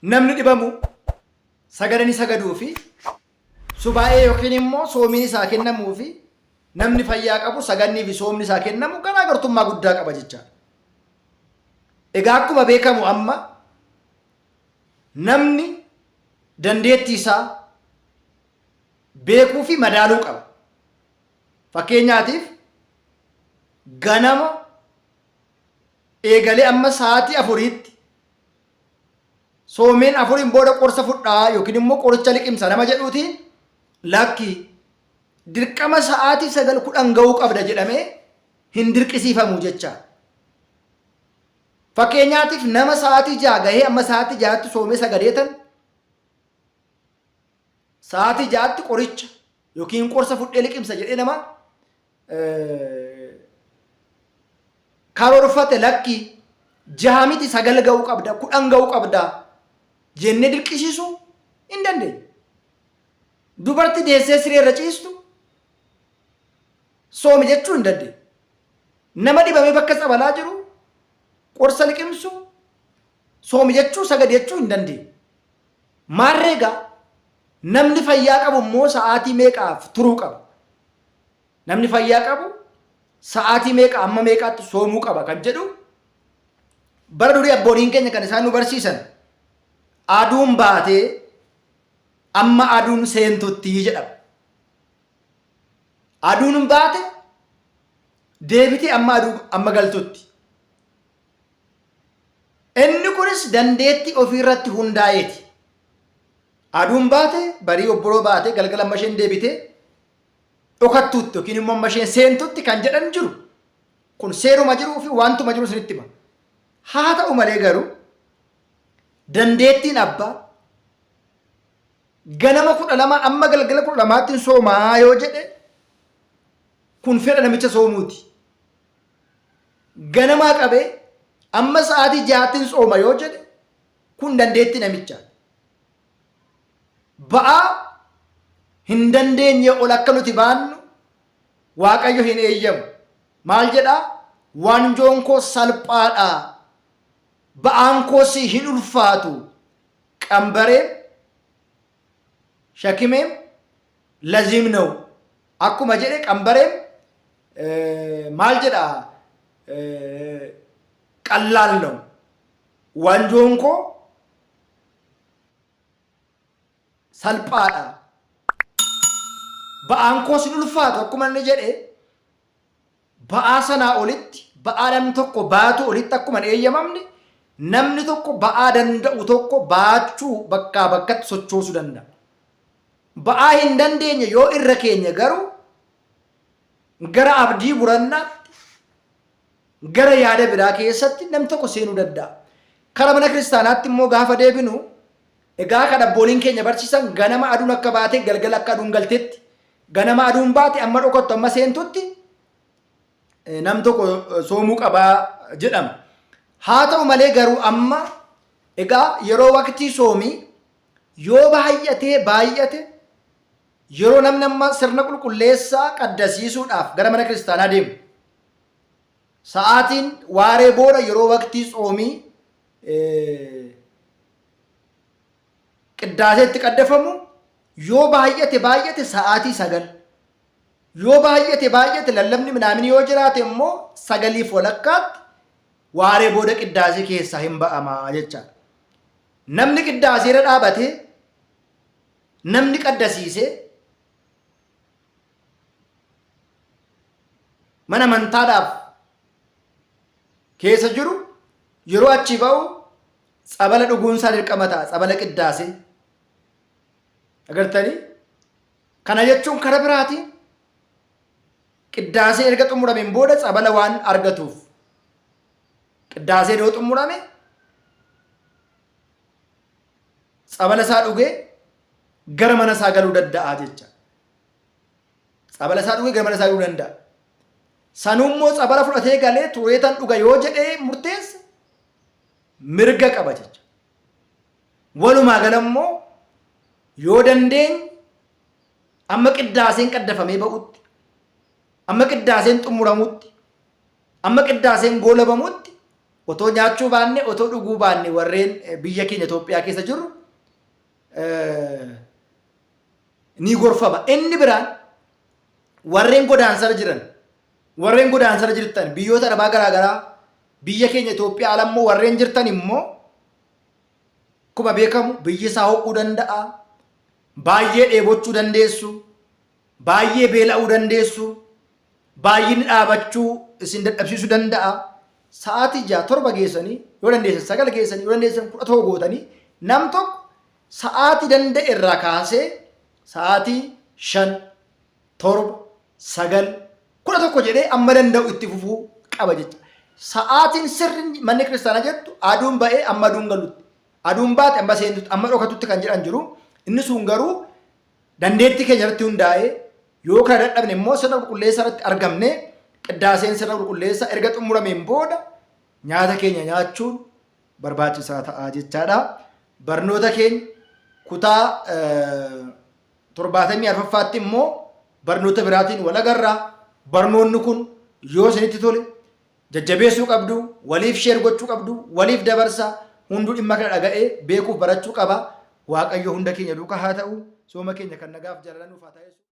Namni dhibamu sagadani sagaduu fi subaa'ee yookiin immoo soomiin isaa kennamuu fi namni fayyaa qabu sagannii fi soomni isaa kennamu garaagartummaa guddaa qaba jechaadha. Egaa akkuma beekamu amma namni dandeettii isaa beekuu fi madaaluu qaba. Fakkeenyaatiif ganama eegalee amma sa'aatii afuriitti soomeen afuriin booda qorsa fudhaa yookiin immoo qoricha liqimsa nama jedhuutiin lakki dirqama sa'aatii 9 10 ga'uu qabda jedhamee hin dirqisiifamu jecha. Fakkeenyaatiif nama sa'aatii 6 gahee amma sa'aatii 6tti soomee sagadeetan sa'aatii 6tti qoricha yookiin qorsa fudhee liqimsa jedhee nama karoorfate lakki jaha miti sagal ga'uu qabda 10 ga'uu qabda jennee dirqisiisuu hin dandeenyu. Dubarti deessee siree irra ciistu soomi jechuu hin dandeenyu. Nama dhibamee bakka tsabalaa jiru qorsa liqimsu soomi jechuu sagadi jechuu hin dandeenyu. Maarree egaa namni fayyaa qabu immoo sa'aatii meeqaaf turuu qaba? Namni fayyaa qabu sa'aatii meeqa amma meeqaatti soomuu qaba kan jedhu bara durii abbooliin keenya kan isaan nu barsiisan aduun baatee amma aduun seentutti jedhama. Aduun baate deebitee amma aduu amma galtutti. Inni kunis dandeettii ofiirratti hundaa'eeti. Aduun baate barii obboroo baate galgala amma isheen deebitee dhokattuutti yookiin immoo amma isheen seentutti kan jedhan jiru. Kun seeruma jiruu fi wantuma jiru isinitti hima. Haa ta'u malee garuu dandeettiin abbaa ganama 12 amma galgala 12tti soomaa yoo jedhe kun fedha namicha soomuuti. Ganamaa qabee amma sa'aatii 6tti sooma yoo jedhe kun dandeettii namichaa. Ba'aa hin dandeenye ol akka nuti baannu Waaqayyo hin eeyyamu. Maal jedhaa? Waanjoon koo salphaadha. Ba'aan koos hin ulfaatu. Qambareen shakimeem laziim ነው. Akkuma jedhe qambareen maal jedha qallaal ነው. Waanjoon koo salphaadha. Ba'aan koos hin ulfaatu akkuma inni jedhe ba'aa sanaa olitti ba'aa namni tokko baatu olitti akkuma hin eeyyamamne namni tokko ba'aa danda'u tokko baachuu bakkaa bakkatti sochoosuu danda'a. Ba'aa hin dandeenye yoo irra keenya garuu gara abdii murannaatti gara yaada biraa keessatti namni tokko seenuu danda'a. Kara mana kiristaanaatti immoo gaafa deebinu egaa kan abbooliin keenya barsiisan ganama aduun akka baate galgala akka aduun galtetti ganama aduun baate amma dhokattu amma seentutti nam tokko soomuu qabaa jedhama. Haa ta'u malee garuu amma egaa yeroo waqtii soomii yoo baay'atee baay'ate yeroo namni amma sirna qulqulleessaa qaddasiisuudhaaf gara mana kiristaanaa deemu Sa'aatiin waaree booda yeroo waqtii tsoomii qiddaasee itti qaddafamu yoo baay'ate baay'ate sa'aatii 9 yoo baay'ate baay'ate lallabni minaamin yoo jiraate immoo sagaliif walakkaatti waaree booda qiddaasee keessaa hin ba'ama jechaadha. Namni qiddaasee irra dhaabatee namni qaddasiisee mana amantaadhaaf keessa jiru yeroo achii ba'u tsabala dhuguunsaa dirqama ta'a. Tsabala qiddaasee. Agartanii? Kana jechuun kara biraatiin qiddaasee erga xumurameen booda tsabala waan argatuuf. Qiddaasee yeroo xumurame tsabala isaa dhugee gara mana isaa galuu danda'a jecha. Tsabala isaa dhugee gara mana isaa galuu danda'a. Sanuu immoo tsabala fudhatee galee tureetan dhuga yoo jedhee murteesse mirga qaba jecha. Walumaa gala immoo yoo dandeenye amma qiddaaseen qaddafamee ba'utti, amma qiddaaseen xumuramutti, amma qiddaaseen goolabamutti otoo nyaachuu baanne, otoo dhuguu baanne warreen biyya keenya Itoophiyaa keessa jirru ni gorfama. Inni biraan warreen godaansarra jiran, warreen godaansarra jirtan biyyoota arabaa garaagaraa, biyya keenya Itoophiyaa ala immoo warreen jirtan immoo akkuma beekamu biyyi isaa ho'uu danda'a, baay'ee dheebochuu dandeessu, baay'ee beela'uu dandeessu, baay'inni dhaabachuu isin dadhabsiisuu danda'a. Sa'aatii 6, 7 geessanii, yoo dandeessan 9 geessanii, yoo dandeessan 11 gootanii, nam tokko sa'aatii danda'e irraa kaasee sa'aatii 5, 7, 9, 11 jedhee amma danda'u itti fufuu qaba jecha. Sa'aatiin sirri manni kiristaanaa jettu aduun ba'ee amma aduun galutti, aduun baate amma seentutti, amma dhokatutti kan jedhan jiru. Inni sun garuu dandeettii keenya irratti hundaa'ee, yoo kana dadhabne immoo sirna qulqulleessaa irratti argamne, qiddaaseen sirna qulqulleessaa erga xumurameen booda nyaata keenya nyaachuun barbaachisaa ta'a jechaadha. Barnoota keenya kutaa 74ffaatti immoo barnoota biraatiin wal agarra. Barnoonni kun yoo isinitti tole jajjabeessuu qabdu, waliif share gochuu qabdu, waliif dabarsa. Hunduu dhimma kana dhaga'ee beekuuf barachuu qaba. Waaqayyo hunda keenya duukaa haa ta'u. Sooma keenya kan nagaaf jaalala nuuf haa taasisu.